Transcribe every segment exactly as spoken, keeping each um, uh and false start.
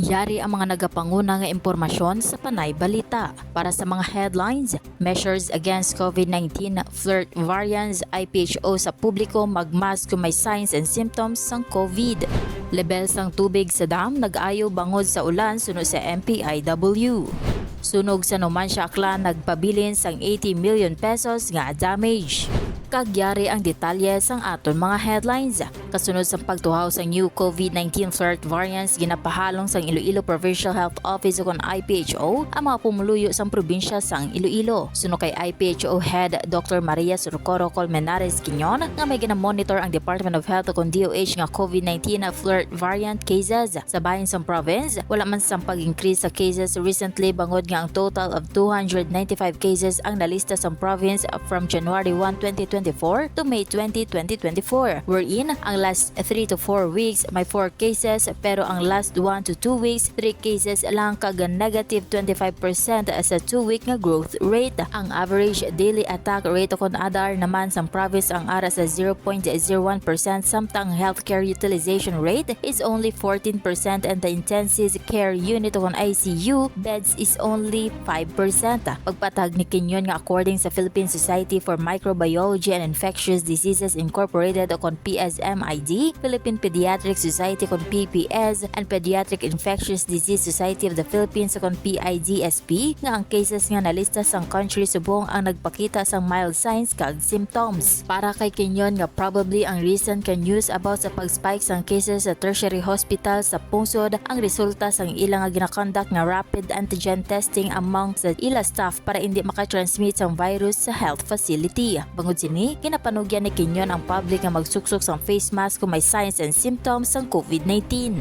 Yari ang mga nagapanguna nga impormasyon sa Panay Balita. Para sa mga headlines, measures against COVID nineteen flirt variants, I P H O sa publiko, magmask kung may signs and symptoms sang COVID. Lebel sang tubig sa dam nag-ayo bangod sa ulan, suno sa M P I W. Sunog sa Numancia, Aklan nagpabilin sang eighty million pesos nga damage. Kag yari ang detalye sang aton mga headlines. Kasunod sang pagtuhaw sang new COVID nineteen flirt variants, ginapahalong sang Iloilo Provincial Health Office ukon I P H O ang mga pumuluyo sang probinsya sang Iloilo. Suno kay I P H O Head Doctor Maria Surcoro Colmenares Quiñon nga may ginamonitor ang Department of Health ukon D O H nga COVID nineteen flirt variant cases sa bahin sang province, wala man sang pag-increase sa cases recently, bangod nga ang total of two hundred ninety-five cases ang nalista sang province from January one, twenty twenty-four to May twenty, twenty twenty-four, wherein ang last three to four weeks may four cases, pero ang last one to two weeks, three cases lang, kag negative twenty-five percent sa two-week nga growth rate. Ang average daily attack rate ukon ADAR naman sang province ang ara sa zero point zero one percent, samtang healthcare utilization rate is only fourteen percent and the intensive care unit ukon I C U beds is only five percent. Pagpatag ni Quiñon nga according sa Philippine Society for Microbiology and Infectious Diseases Incorporated ukon P S M I D, Philippine Pediatric Society ukon P P S, and Pediatric Infectious Disease Society of the Philippines ukon P I D S P, nga ang cases nga nalista sang country subong ang nagpakita sang mild signs kag symptoms. Para kay Quiñon nga probably ang recent nga news about sa pag-spike sang cases sa tertiary hospital sa pungsod ang resulta sang ila nga ginakondak nga rapid antigen testing among sa ila staff para indi makatransmit sang virus sa health facility. Bangod sini, ginapanugyan ni Quiñon ang public nga magsuksok sang face mask kung may signs and symptoms sang COVID nineteen.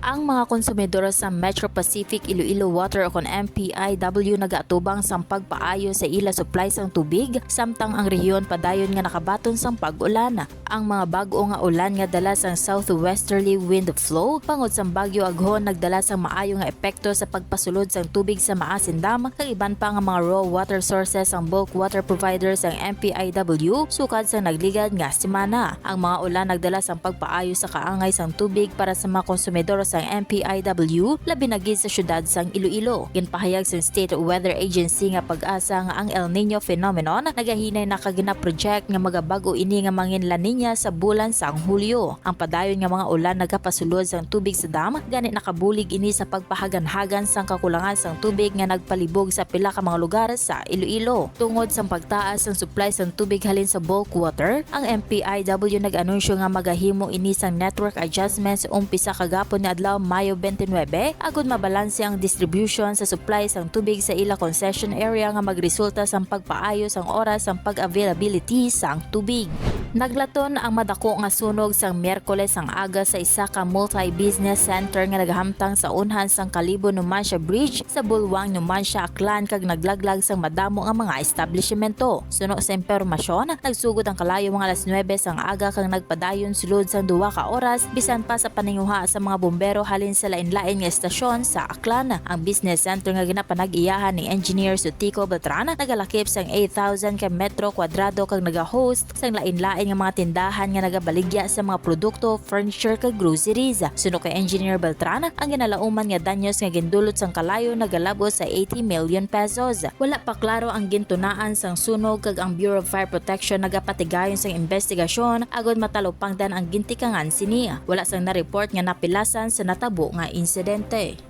Ang mga konsumidor sa Metro Pacific Iloilo Water ukon M P I W nagaatubang sang pagpaayo sa ila supply sang tubig, samtang ang rehiyon padayon nga nakabaton sang pag-ulan. Ang mga bag-o nga ulan nga dala sang southwesterly wind flow bangod sang Bagyo Aghon nagdala sang maayo nga epekto sa pagpasulod sang tubig sa Maasin Dam kag iban pa nga mga raw water sources sang bulk water providers sang M P I W sukad sa nagligad nga semana. Ang mga ulan nagdala sang pagpaayo sa kaangay sang tubig para sa mga konsumidor sang M P I W, labi na gid sa siyudad sang Iloilo. Ginpahayag sang State Weather Agency nga PAGASA nga ang El Niño phenomenon nagahinay na kag gina-project nga magabag-o ini nga mangin La Niña sa bulan sang Hulyo. Ang padayon nga mga ulan nagapasulod sang tubig sa dam, gani nakabulig ini sa pagpahaganhagan sang kakulangan sang tubig nga nagpalibog sa pila ka mga lugar sa Iloilo. Tungod sang pagtaas sang supply sang tubig halin sa bulk water, ang M P I W nag-anunsyo nga magahimo ini sang network adjustments umpisa kagapon nga adlaw, Mayo twenty-nine, agud mabalanse ang distribution sa supply sang tubig sa ila concession area nga magresulta sang pagpaayo sang oras sang pag-availability sang tubig. Naglaton ang madako nga sunog sang Miyerkules sang aga sa isa ka multi-business center nga nagahamtang sa unhan sang Kalibo Numancia Bridge sa Bulwang, Numancia, Aklan, kag naglaglag sang madamo nga mga establishmento. Suno sa impormasyon, nagsugod ang kalayo mga alas nuebe sang aga kag nagpadayon sulod sang duha ka oras, bisan pa sa paninguha sa mga bumbero halin sa lain-lain nga estasyon sa Aklan. Ang business center nga ginapanag-iyahan ni Engineer Sutico Beltran nagalakip sang eight thousand ka metro kwadrado kag nagahost sang lain-lain nga mga tindahan nga nagabaligya sa mga produkto, furniture, kag groceries. Suno kay Engineer Beltran, ang ginalauman nga danyos nga gindulot sang kalayo nagalab-ot sa eighty million pesos. Wala pa klaro ang gintunaan sang sunog, kag ang Bureau of Fire Protection nagapatigayon sang imbestigasyon agud matalupangdan ang gintikangan sini. Wala sang na-report nga napilasan sa natabo nga insidente.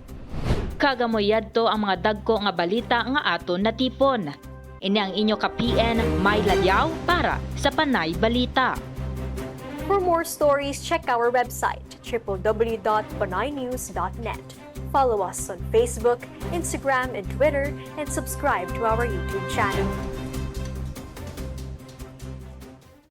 Kag amo yadto ang mga dagko nga balita nga aton natipon. Ini ang inyo ka P N, May Ladiao, para sa Panay Balita. For more stories, check our website, triple W dot panaynews dot net. Follow us on Facebook, Instagram, and Twitter, and subscribe to our YouTube channel.